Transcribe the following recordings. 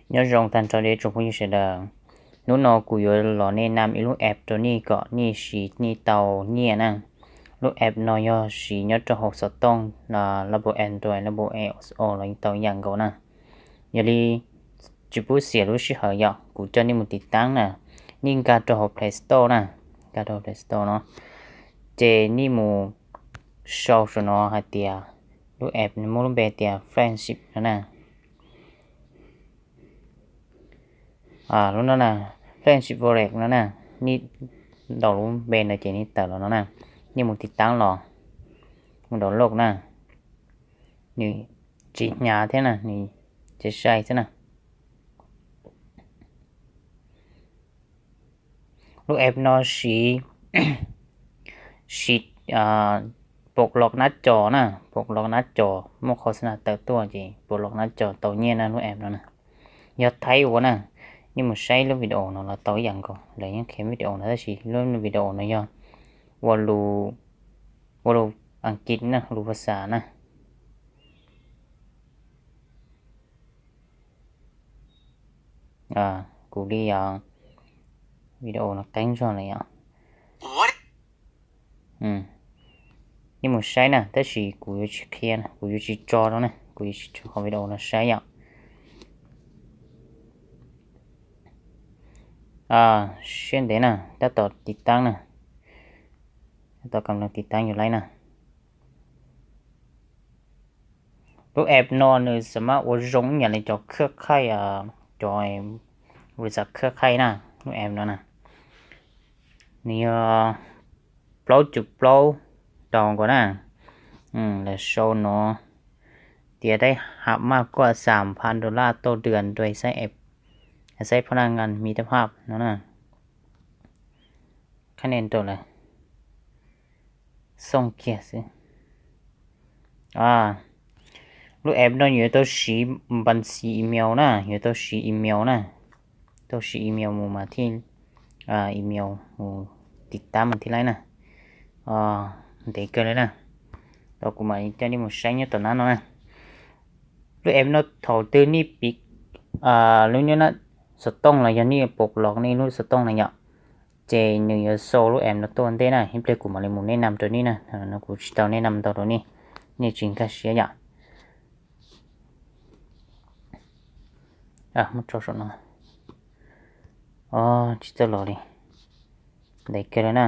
Nyob zoo tag nrho rau tsoom phooj ywg sawv daws. Hnub no kuv yuav los nej nam ib lub app rau nej kom nej siv nej tau nyiaj na. Lub app no yog siv nyob rau hauv xov tooj, lab Android, lab iOS los yeej tau ib yam nkaus na. Yog li tsis pub xiam lub sij hawm yom, kuv coj nej mus tiv taab na. Nej nkag rau hauv Play Store na, nkag rau hauv Play Store no, ces nej mus sau saum no hais tias, lub app muaj lub npe tias Friendship no na. Lub no na, Friendship Wallet no na. Nej ntaus lub npe no ces nej tawm los no na. Nej mus tiv taab los, mus download na. Nws tsis hnyav thiab na, nws tsis sai xwb na. Lub app no siv, siv pom los nab cos na, pom los nab cos, muaj qhov xab nas tawm tuaj ces pom los nab cos tau nyiaj na lub app no na. Yog Thaib ua na. Nej mus saib lub video no los tau ib yam nkaus, lawv yeej qhia video no tab sis lub video no yog ua lus, ua lus Askiv na, lus phas xas na. Kuv li video no qeeb zog lawm yom. Nej mus saib na, tab sis kuv yuav tsis qhia, kuv yuav tsis tso rau na, kuv yuav tsis tso qhov video no saib yom. Siab ntev na, tab tom tiv taab na, tab tom kam tiv taab yus laib na. Lub app no nws xam maj ua zoo ib yam li cov khwb khaij, cov website khwb khaij na. Lub app no na, nws yog plaub cum plaub tau nkaus na. Lawv sau no tiasได้หับมากกว่าสามพันดอลลาร์ต่อเดือนโดยใช้แอป ใช้พนักงานมิตรภาพ no na. Khab nej nrau lawm, xoo kiag xwb. Lub app no yuav tau siv npas xis email na, yuav tau siv email na, tau siv email mus mas thiaj, email mus tiv taab mas thiaj laib na. Ntev kawg li na. Tau kuv mam coj nej mus saib nyob tom nab no na. Lub app no thaum twg nej piv lub nyob na, xov tooj los yog nej pom los nej lub xov tooj na yom, ces nws yuav sau lub app no tuaj ntej na, ib pliag kuv mam li mus nej nam rau nej na, no kuv tsis tau nej nam ntau rau nej, nej tsis nkag siab yom. Muab tso saum no. Tsis txawj los li. Ntev kawg li na.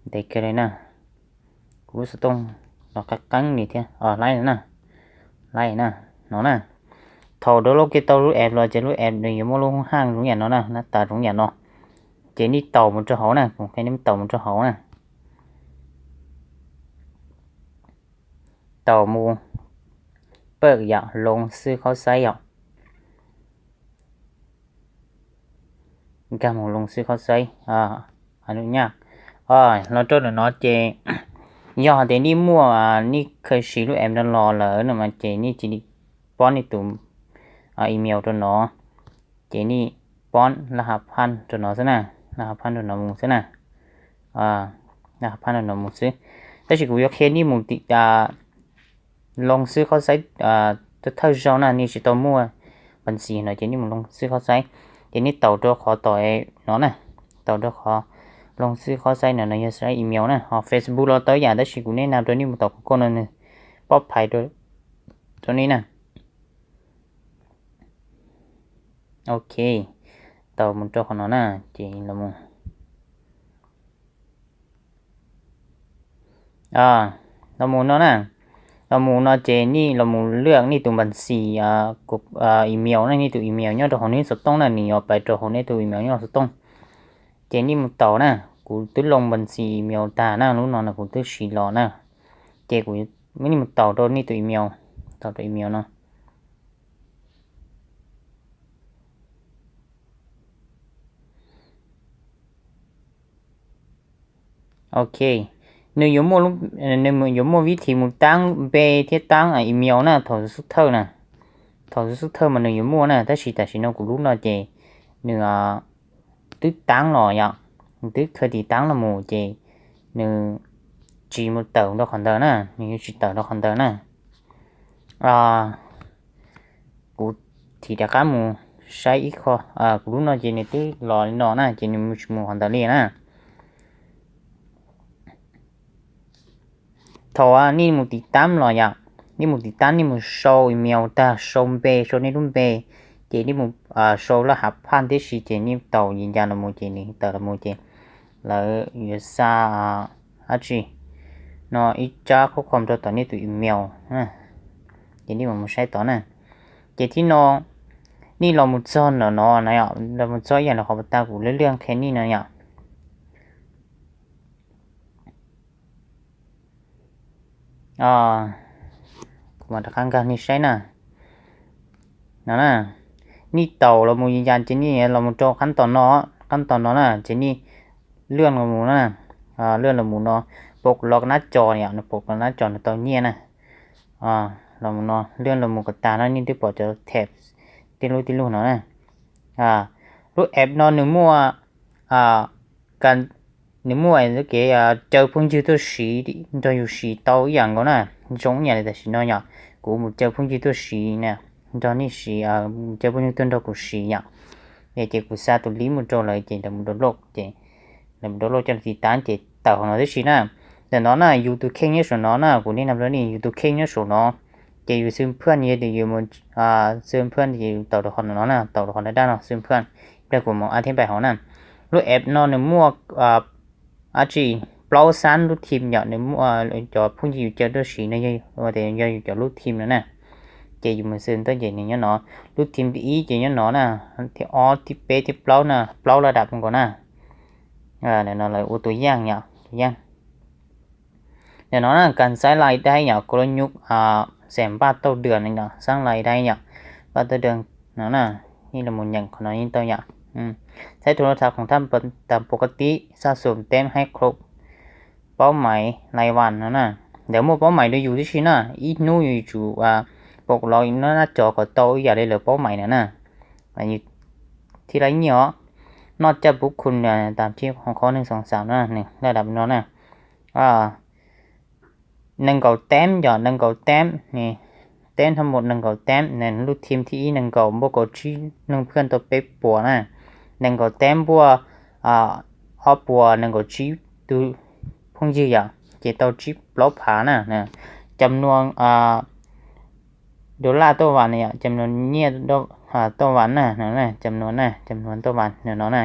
Ntev kawg li na. Kuv lub xov tooj los qeeb qeeb li thiab. Laib na, laib na, no na. Thaum download kiag tau lub app los ces lub app nws yuav muaj lub haj zoo yam no na, nab tas zoo yam no. Ces nej taus mus rau hauv na, kuv qhia nej taus mus rau hauv na. Taus mus pawj yom, loo xwb khaub xaib yom. Nkag mus loo xwb khaub xaib, a, nyaj, los rau ntawm no ces yog hais tias nej muaj, nej kheev siv lub app no los lawm no mas ces nej cia li pob nej tus email rau no, ces nej pob laj ha phaj rau no xwb na, laj ha phaj rau no mus xwb na, laj ha phaj rau no mus xwb. Tab sis kuv yuav qhia nej mus tim loo xwb khaub xaib, thawj zaug na nej tsis tau muaj npas xis no ces nej mus loo xwb khaub xaib, ces nej taus rau qhov tom no na, taus rau qhov loo xwb khaub xaib no, no yog xaib email na, ho Facebook los tau ib yam tab sis kuv nej nam rau nej mus taus Google no nws pob phais rau nej na. Ok, taus mus rau qhov no na, ces los mus, los mus no na, los mus no ces nej los mus lwaj nej tus npas xis email na, nej tus email nyob rau hauv nej xov tooj na, nws yuav pais rau hauv nej tus email nyob xov tooj. Ces nej mus taus na, kuv twb loo npas xis email tag na, lub no na kuv twb siv los na, ces kuv, nej mus taus rau nej tus email, taus rau email no. Ok, nws yuav muaj, nws yuav muaj vib thim mus taab npe thiab taab email na thaum xub thawj na. Thaum xub thawj mas nws yuav muaj na, tab sis tam sim no kuv lub no ces nws twb taab los yom, nws twb khaws tis taab los mus ces nws tsis mus tawm rau qhov ntawd na, nws yuav tsis tawm rau qhov ntawd na. Kuv thim rov qab mus saib ib qho, kuv lub no ces nws twb los li no na, ces nws mus tsis mus qhov ntawd li na. Thaum nej mus tiv tab los yom, nej mus tiv tab, nej mus sau email tag, sau npe, sau nej lub npe, ces nej mus sau laj hav phaj tib si, ces nej tau yi ncas los mus ces nws tawm los mus ces lawv yuav xa dab tsi no ib tsab qhob qhom rau tom nej tus email, ces nej mam mus saib tod na. Ces thib no nej los mus txog ntawm no na, los mus txog ib yam li qhov pas tas kuv lwj lwj qhia nej no yom. Kuv mam rov qab nkag nej saib na. No na, nej tau los mus yi ncas ces nej los mus rau qab tom no, qab tom no na ces nej lwj los mus na, lwj los mus no, pom los nab co yom, nws pom los nab co nws tau nyiaj na. Los mus no lwj los mus kom tas no nej twb pom cov tab tib lub tib lub no na. Lub app no nws muaj, nws muaj kev caw phooj ywg tuaj siv nrog yus siv tau ib yam nkaus na, zoo ib yam li tam sim no yom, kuv mus caw phooj ywg tuaj siv na, nrog nej siv, caw phooj ywg tuaj nrog kuv siv yom. Ces kuv xa tus link mus rau lawv ces lawv mus download ces, lawv mus download coj los tiv tab ces tawm hauv no tib si na. Ntawm no na yus tus kheej nyob saum no na, kuv niaj hnub rau nej yus tus kheej nyob saum no, ces yus xwb phaj yog tias yus mus xwb phaj ces yus tau rau qhov no na, tau rau qhov daj daj no xwb phaj, ib pliag kuv mus a thiab npaim hauv na. Lub app no nws muaj dab tsi, plaub xab lub thim yom, nws muaj cov phooj ywg yus caw tuaj siv no yog, yog yus cov lub thim no na. Ces yus mus xwb ntawd ces nws nyob no, lub thim thib ib ces nyob no na, thib ob thib peb thib plaub na, plaub laj dam nkaus na. Ntawm no lawv ua tus yaj yom, tus yaj. Ntawm no na kas xaib lais dai yom, kua lub nyuj xeem npaj tauj dwm no, xaib lais dai yom, npaj tauj dwm no na, yeej los mus nyeem qhov no yeej tau yom. Xaib thu laj thav khoom thaj tam pov ka tib xaj xum teb haib khlob paub maiv lais vas no na. Ntawd muaj paub maiv rau yus tib si na, ib hnub yus yuav tsum pom los nab co kom tau ib yam li lawv paub maiv na na. Thiab lawv nyiaj os, noj caj puv khu tas thib qhov neeg xoom xam na, nws laj dam no na. Nees nkaum teeb yom, nees nkaum teeb, teeb thab mus nees nkaum teeb, lub thim thib ib nees nkaum npuaj kaum tsib neeg phaj tau peb puas na, nees nkaum teeb npuaj ob puas nees nkaum tsib tus phooj ywg yom, ces tau tsib plaub phav na. Cam nuas dollar tauj vas na yom, cam nuas nyiaj tauj vas na, cam nuas na, cam nuas tauj vas no na,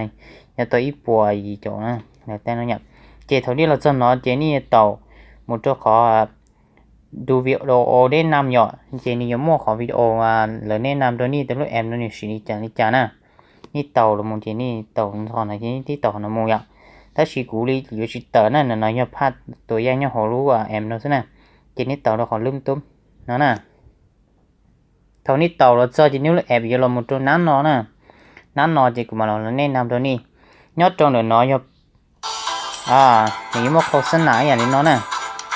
yog tau ib puas yim caum na, lawv teb no yom. Ces thaum nej los txog no ces nej yuav tau mus rau qhov tus video nej nam yom, ces nws yuav muaj qhov video lawv nej nam rau nej tej lub app no nws siv li cas li cas na. Nej tau los mus ces nej tau ntxog no ces nej tib tau qhov no mus yom. Tab sis kuv li yuav tsis tawm na, no yog phaj tua yaj nyob hauv lub app no xwb na. Ces nej tau rau qhov lub tub no na. Thaum nej tau los txog ces nej lub app yuav los mus rau nab no na. Nab no ces kuv mam los nej nam rau nej. Nyob rau ntawm no yog nws yuav muaj khau xab nas ib yam li no na.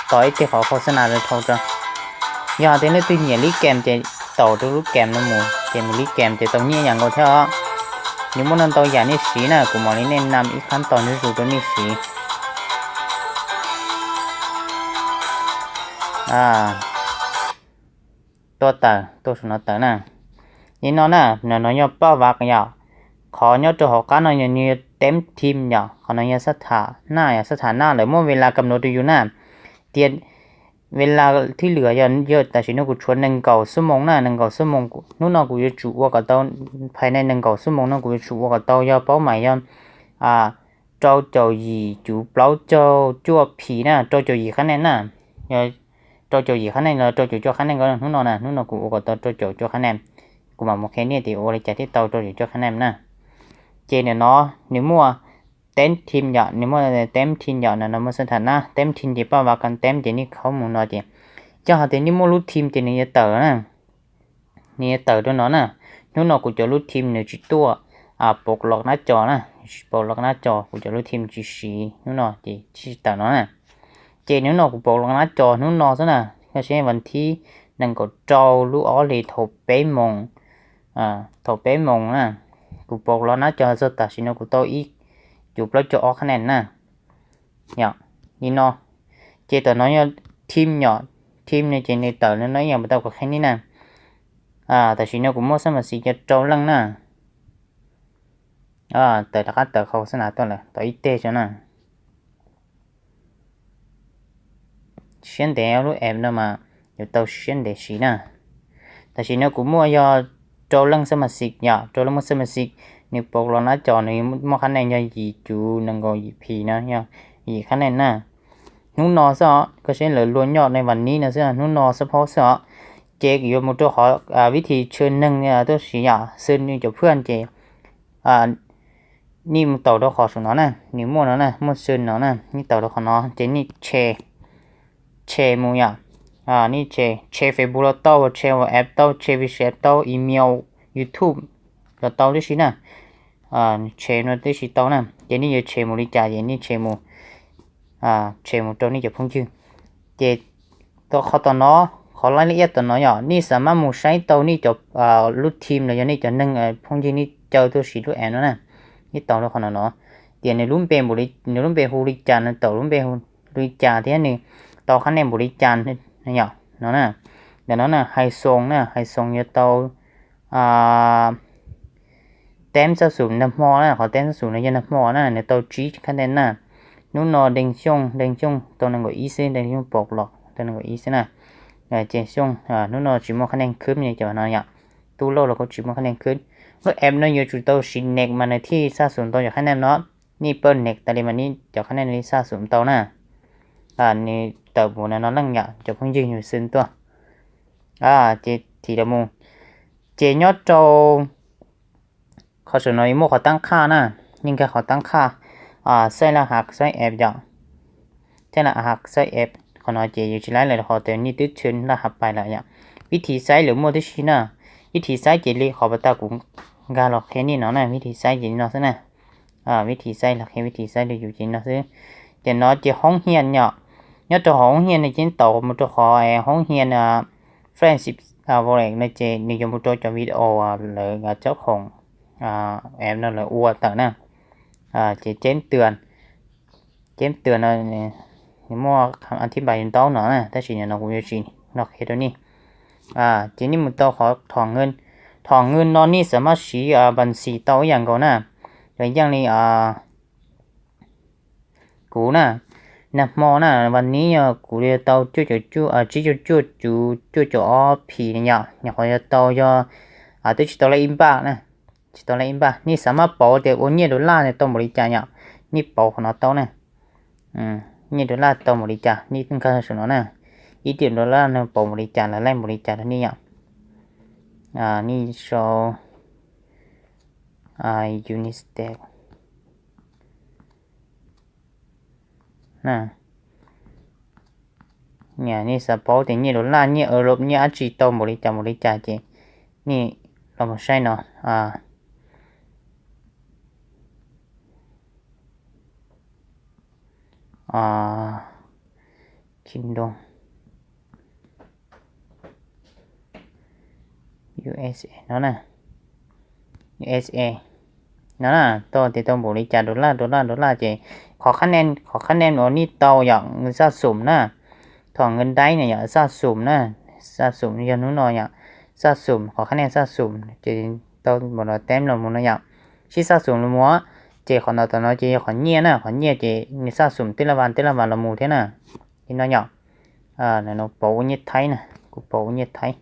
Tos ib teg qhov khau xab nas rau dhau rau. Yog tias leej twg nyiam lib kem ces tau rau lub kem no mus ces mus lib kem ces tau nyiaj ib yam nkaus thiab os. Nws muaj ntau ntau yam nej siv na, kuv mam li nej nam ib qhab tos nws zus rau nej siv. Tuaj tawm, tuaj saum no tawm na. Li no na, no yog paj vav yom. Qhov nyob rau hauv qab no yog nws yog teeb thim yom, qhov no yog xab tham naj yom, xab tham naj lawv muaj ves las kam nuav rau yus na. Tias ves las thib lwm yog, yog tam sim no kuv tshuav nees nkaum xuab moos na, nees nkaum xuab moos, hnub no kuv yuav tsum ua kom tau, phais nees nkaum xuab moos no kuv yuav tsum ua kom tau yog paub mais yog rau caum yim cuv plaub caug cuaj phim na, rau caum yim qhab nees na. Rau caum yim qhab nees los rau caum cuaj qhab nees ko hnub no na, hnub no kuv ua kom tau rau caum cuaj qhab nees. Kuv mam mus qhia nej tias ua li cas thiaj tau rau caum cuaj qhab nees na. Ces nim no nws muaj teeb thim yom, nws muaj teeb thim yom, no muaj xab tham naj teeb thim ces paj vav kam teeb ces nej khaub mus no ces, yog hais tias nej muaj lub thim ces nws yuav tawm na. Nws yuav tawm rau no na. Hnub no kuv cov lub thim nws tsis tuaj pov los nab co na, tsis pov los nab co, kuv cov lub thim tsis siv hnub no ces tsis tawm no na. Ces hnub no kuv pov los nab co hnub no xwb na, yog seb vas thib nees nkaum rau lub ob hlis thaum peb moos, thaum peb moos na, kuv pov los nab co txog tam sim no kuv tau ib cuv plaub caug ob qhab nees na. Yom, li no. Ces tom no yog team yom, team no ces nws tawm no ib yam li tau kuv qhia nej na. Tam sim no kuv muaj xab mas xiv cov rau leej na. Tawm rov qab tawm qhov xab nas tuaj lawm, tau ib teg tso na. Siab ntev, lub app no mas yuav tau siab ntev siv na. Tam sim no kuv muaj yog rau leej xab mas xiv yom, rau leej muaj xab mas xiv, nws pauv los nab cov nws muaj qhab nees yog yim cuv nees nkaum yim phim no, yog yim qhab nees na. Hnub no xwb os, koj saib lawv luag nyob ne, vas nib no xwb, hnub no xab phaub xwb os. Ces yuav mus rau qhov vib thim tshwm neeg tuaj siv yom, xwb nws cov phwaj ces nej mus taus rau qhov saum no na, nws muaj no na, muaj xwb no na, nej taus rau qhov no ces nej tshe, tshe mus yom. Nej tshe, tshe Facebook los tau, tshe WhatsApp tau, tshe WeChat tau, email, YouTube los tau tib si na. Tshe no tib si tau na, ces nej yuav tshe mus li cas ces nej tshe mus, tshe mus rau nej cov phooj ywg. Ces qhov tom no, qhov laj li iab tom no yom, nej xav mas mus saib tau nej cov lub team los yog nej cov neeg phooj ywg nej caw tuaj siv lub app no na, nej taus rau qhov no no, tias nws lub npe, nws lub npe hu li cas, nws tau lub npe hu li cas thiab nws tau qhab nees npaum li cas yom no na. Ntawm no na, hais xoo na, hais xoo yuav tau teeb xab xum nag hmo na, qhov teeb xab xum no yog nag hmo na, nws tau tsib qhab nees na. Hnub no Deej Xyooj, Deej Xyooj tau nees nkaum ib xwb, Deej Xyooj pauv los tau nees nkaum ib xwb na. Ces Xyooj hnub no tsis muaj qhab nees khwb li cov no yom, Tub Lauj los kuj tsis muaj qhab nees khwb. Lub app no yuav tsum tau siv next mas nws thiaj xab xum tau cov qhab nees no. Nej pab next tas li mas nej cov qhab nees li xab xum tau na. Nws tawm mus no no leej yom, cov phooj ywg nws xwb tuaj. Ces thim los mus, ces nyob rau qhov saum no yuav muaj qhov tab qhaj na, yeej nkag qhov tab qhaj, xaib laj hav xaib app yom. Thiab laj hav xaib app, qhov no ces yus tsis laib lawm qhov tias nej twb tshwm laj hav pais lawm yom. Vib thim xaib lawv muaj tib si na, vib thim xaib ces li qhov pas tas kuv nkag los qhia nej no na, vib thim xaib ces li no xwb na. Vib thim xaib los qhia vib thim xaib li yus ces li no xwb. Ces no ces hoob hias yom, nyob rau hauv hoob hias no ces taus mus rau qhov hoob hias friendship wallet no ces nws yuav mus rau cov video lawv tsob khoom app no lawv ua tawm na. Ces ceb tw, ceb tw no nws muaj thib npas yus ntaub no na, tab sis no kuv yuav tsis no qhia rau nej. Ces nej mus tau qhov thom nws, thom nws no nej xav mas siv npas xis tau ib yam nkaus na. Yog yeej li kuv na, nag hmo na, vas nib yog kuv yuav tau cuaj caum cuaj, tsib caug cuaj cuv cuaj caum ob phim yom, nyuam qhuav yuav tau yog twb tsis tau laj ib npaj na, tsis tau laj ib npaj. Nej xav mas pauv tias ua nyiaj dollar tau npaum li cas yom, nej pauv qhov no tau na. Nyiaj dollar tau npaum li cas nej nkag saum no na, ib triệu dollar no pauv npaum li cas los laij npaum li cas rau nej yom. Nej sau Uniswap. Nej xav paub tias nyiaj dollar, nyiaj Europe, nyiaj dab tsi tau npaum li cas npaum li cas ces nej los mus saib no. Kingdom, U S A no na, U S A no na, tau tias tau npaum li cas dollar dollar dollar ces qhov qhab nees, qhov qhab nees uas nej tau yom, xaj xum na, thom nws daib na yom, xaj xum na, xaj xum yog hnub no yom, xaj xum, qhov qhab nees xaj xum ces tau npaum no teb los mus no yom, sib xaj xum los mus. Ces qhov no tom no ces yog qhov nyiaj na, qhov nyiaj ces nws xaj xum tib laj vas tib laj vas los mus thiab na. Li no yom, no pauv ua nyiaj Thaib na, kuv pauv ua nyiaj Thaib.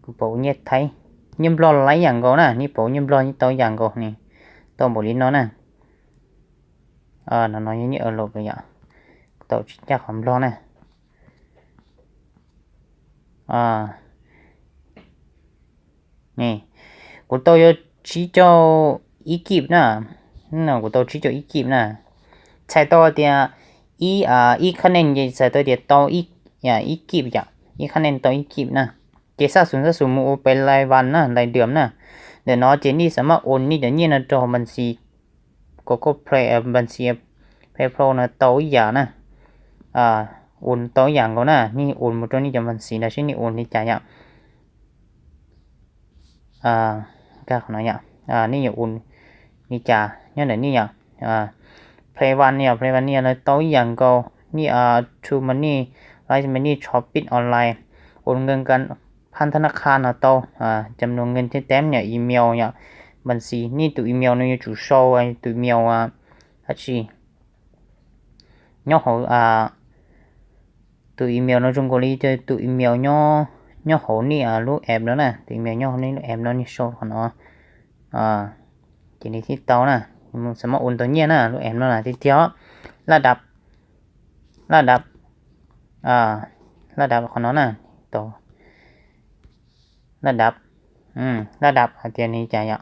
Kuv pauv ua nyiaj Thaib, nyiaj Nplog los ib yam nkaus na, nej pauv nyiaj Nplog yeej tau ib yam nkaus ne, tau npaum li no na. No no yog nyiaj Europe yom, kuv tau tsis ncaj qhov Nplog na. Kuv tau yog tsib caug ib kib na, kuv tau tsib caug ib kib na. Txhais tau tias ib, ib qhab nees ces txhais tau tias tau ib kib yom, ib qhab nees tau ib kib na. Ces xaj xum xaj xum mus ua pem lais vas na, lais dam na. Ntawm no ces nej xav mas ua nej cov nyiaj no rau npas xis, Google Play, npas xis PayPal no tau ib yam na. Ua tau ib yam nkaus na, nej ua mus rau nej cov npas xis los seb nej ua li cas yom. Nkag qhov no yom, nej yuav ua li cas nyob ntawm nej yom. Play One yom, Play One no tau ib yam nkaus, True Money, Wise Money, Shopee Online, ua nkees kas phab thab naj khab no tau, cam nuas nkees thiab teeb yom, email yom, npas xis nej tus email no yuav tsum sau tus email dab tsi nyob hauv tus email no zoo nkaus li tus email nyob hauv nej lub app no na, tus email nyob hauv nej lub app no nej sau qhov no, ces nws thiaj tau na. Xam maj ua ntau nyiaj na, lub app no na tiag tiag. Laj dab, laj dab, laj dab qhov no na, tau laj dab, laj dab hais tias nws cas yom,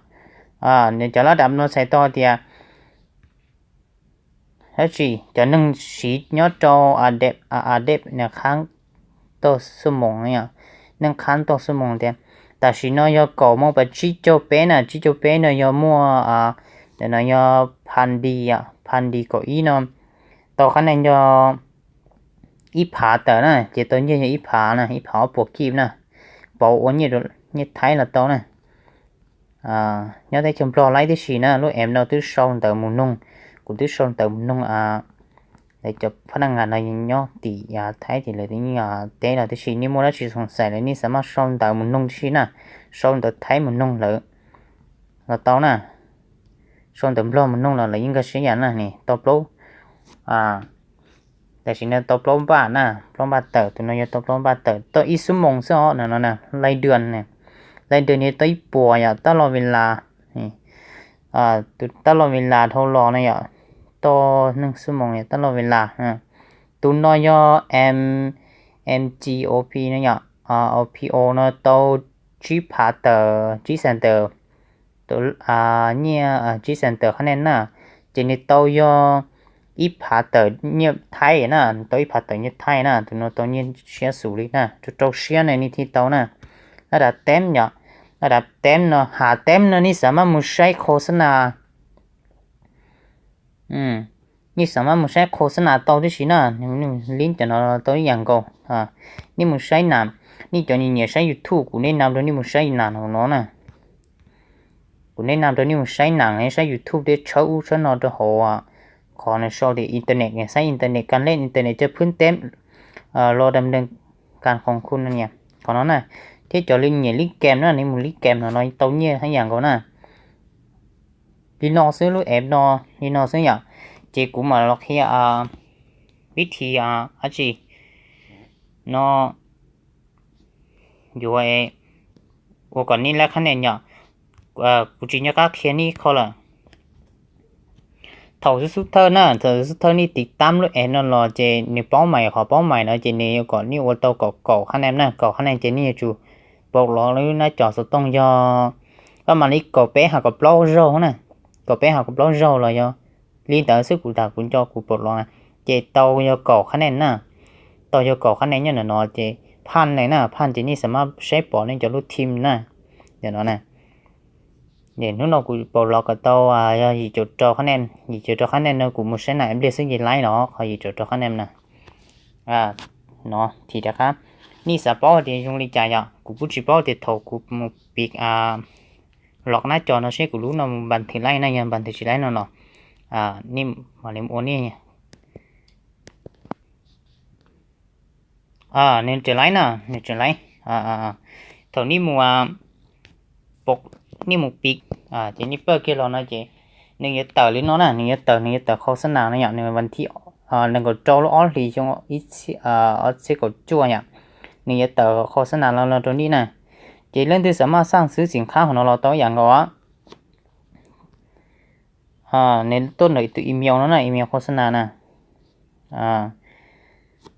nws cov laj dab no txhais tau tias dab tsi cov neeg siv nyob rau a deb, a deb nws qhab tau xuab moos, neeg qhab tau xuab moos tias tam sim no yog kaum moos pas tsib caug peb na, tsib caug peb no yog muaj, no yog phan di, phan di kaum ib no tau qhab nees yog ib phav tawm na, ces tau nyiaj yog ib phav na, ib phav ob puas kib na, pauv ua nyiaj Thaib los tau na. Nyob teb chaws Nplog laib tib si na, lub app no twb sau ntawv mus noog, kuv twb sau ntawv mus noog cov phab naj ngas no nyob tim Thaib ces lawv twb yeej teb los tib si, nej muaj dab tsi xoom xais lawm nej xam maj sau ntawv mus noog tib si na, sau ntawv Thaib mus noog lawv los tau na, sau ntawv Nplog mus noog los lawv yeej nkag siab yam na, tau plaub, tam sim no tau plaub npaj na, plaub npaj tawm, tus no yog tau plaub npaj tawm tau ib xuab moos xwb os no no na, laj dua, laj dua no tau ib puas yom, tab loj ve las, tus tab loj ve las dhau los no yom, tau neeg xuab moos yom, tab loj ve las. Tus no yog M, M G O P no yom, O P O no tau tsib phav tawm, tsib xees tawm, nyiaj tsib xees tawm qhab nees na, ces nws tau yog ib phav tawm nyiaj Thaib na, tau ib phav tawm nyiaj Thaib na, tus no tau nyiaj siab xus li na, rau rau siab na nej thiaj tau na. Laj dab teeb yom, laj dab teeb no, hav teeb no nej xam maj mus saib khos xab nas, nej xam maj mus saib khos xab nas tau tib si na, lib cov no tau ib yam nkaus. Nej mus saib nas, nej cov nyiam nyiam saib YouTube kuv nej nam rau nej mus saib nas no na. Kuv nej nam rau nej mus saib nas, saib YouTube thiab tshawb ub tshawb no rau hauv qhov nws sau tias internet, saib internet, kas lej internet coj phwb teb los dam neeg kas khoom khu no niam qhov no na. Thiab cov li nyiam lib kem na, nej mus lib kem no no tau nyiaj ib yam nkaus na. Li no xwb, lub app no li no xwb yom. Ces kuv mam los qhia vib thi dab tsi no yuav ua kom nej lab qhab nees yom. Kuv tsis nco qab qhia nej ib qho lawm. Thaum xub xub thawj na, thaum xub xub thawj nej tiv tab lub app no los ces nws paub mais, qhov paub mais no ces nws yuav kom nej ua tau kaum kaum qhab nees na, kaum qhab nees ces nej yuav tsum paum los lub nab cov xov tooj yog, koj mam li kaum peb hos kaum plaub zaug na, kaum peb hos kaum plaub zaug los yog li ntawd xwb, kuv tas kuv nco kuv paum los na, ces tau yog kaum qhab nees na, tau yog kaum qhab nees nyob ntawm no ces phaj na, phaj ces nej xam maj saib pom nej cov lub team na, ntawm no na. Hnub no kuv paum los kom tau yog yim caum rau qhab nees, yim caum rau qhab nees no kuv mus saib nas ib pliag xwb ces laib los qhov yim caum rau qhab nees na. No, thim rov qab, nej xav paub tias zoo li cas yom, kuv kuj tsis paub tias thaum kuv mus piv los nab cov no seb kuv lub no mus npas thwm laib na, yog npas thwm tsis laib no los nej mam li ua nej nws tseem laib na, nws tseem laib. Thaum nej mus, nej mus piv, ces nej pawj kiag los no ces nws yuav tawm li no na, nws yuav tawm, nws yuav tawm khau xab nas no yom, nws vas thib nees nkaum rau lub ob hlis xyoo ob txhiab kaum cuaj yom, nws yuav tawm khau xab nas los los rau nej na. Ces leej twg xav maj xaj xwb txiv qhab hauv no los tau ib yam nkaus. Nws tuaj ntawm tus email no na, email khau xab nas na.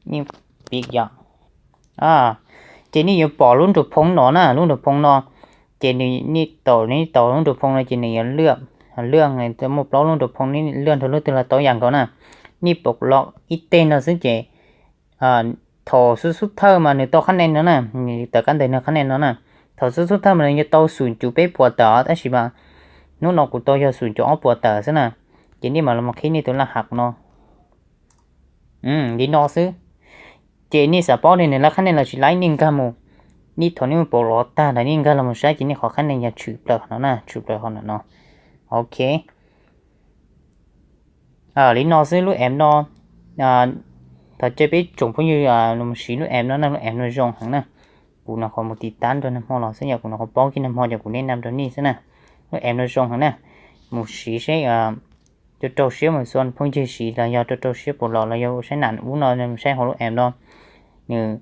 Nej piv yom. Ces nej yuav pom lub nraug phoo no na, lub nraug phoo no, ces nej tau, nej tau lub nraug phoo no ces nws yuav lwaj, lwaj, muaj plaub lub nraug phoo, nej lwaj nrog lub twg los tau ib yam nkaus na. Nej paum los ib teg no xwb ces thaum xub xub thawj mas nws tau qhab nees no na, nws tawm kab ntawv nws qhab nees no na. Thaum xub xub thawj mas nws yuav tau xum cuv peb puas tawm, tab sis mas hnub no kuv tau yog xum cuv ob puas tawm xwb na. Ces nej mam los qhib nej tus laj hav no li no xwb. Ces nej xav paub tias nws lab qhab nees los tsis laib, nej nkag mus, nej thaum nej mus paum los tag ntawd nej nkag los mus saib ces nej qhov qhab nees yog tshwm plaws no na, tshwm plaws hauv ntawm no. Ok. Li no xwb lub app no, thov caw peb tsoom phooj ywg mus siv lub app no na, lub app no zoo heev na. Kuv nyuam qhuav mus tiv tab rau nag hmo los xwb yom, kuv nyuam qhuav paub kiag nag hmo ces kuv neb nam rau nej xwb na. Lub app no zoo heev na, mus siv seb, rau rau siab mus xua phooj ywg siv los yog rau rau siab pom los los yog saib nam ub no saib hauv lub app no nws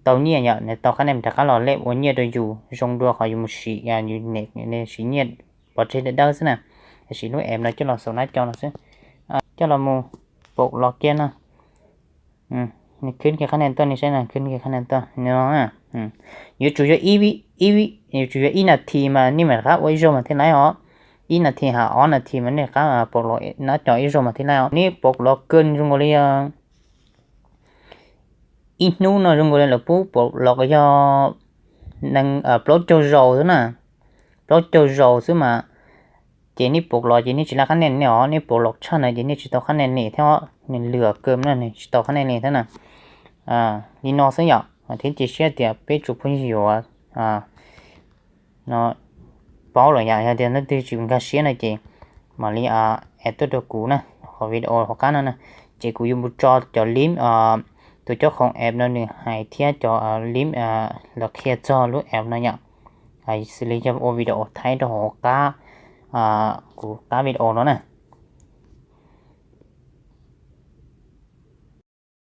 tau nyiaj yom, nws tau qhab nej rov qab los lej ua nyiaj rau yus zoo dua qhov yus mus siv, yus siv nyiaj pov tseg dawb dawb xwb na. Siv lub app no coj los xaus nab co no xwb, coj los mus paum los kiag no. Nws khwb kiag qhab nej tuaj, nej saib na, khwb kiag qhab nej tuaj no. Yuav tsum yog ib, yuav tsum yog ib nas this mas nej mam rov qab ua ib zaug mas thiaj laib os. Ib nas this hos ob nas this mas nej rov qab paum los nab co ib zaug mas thiaj laib os. Neb paum los kawg zoo nkaus li ib hnub no zoo nkaus li lawv pub paum los yog plaub caug zaus xwb na, plaub caug zaus xwb mas, ces neb paum los ces neb tsis laib qhab nej ne os, neb paum los tshaj na ces neb tsis tau qhab nej li thiab, nws lwam kawg na, nws tsis tau qhab nej li thiab na. Li no xwb yom, thiab cia siab tias peb tsoom phooj ywg yuav paub lawm yom, yog tias leej twg tsis nkag siab no ces mam li add tuaj rau kuv na, qhov video hauv qab no na, ces kuv yuav mus tso cov lib, tus cob qhoom app no nws hais thiab cov lib los qhia txog lub app no yom, xws li yog ua video thaib rau hauv qab, kuv qab video no na.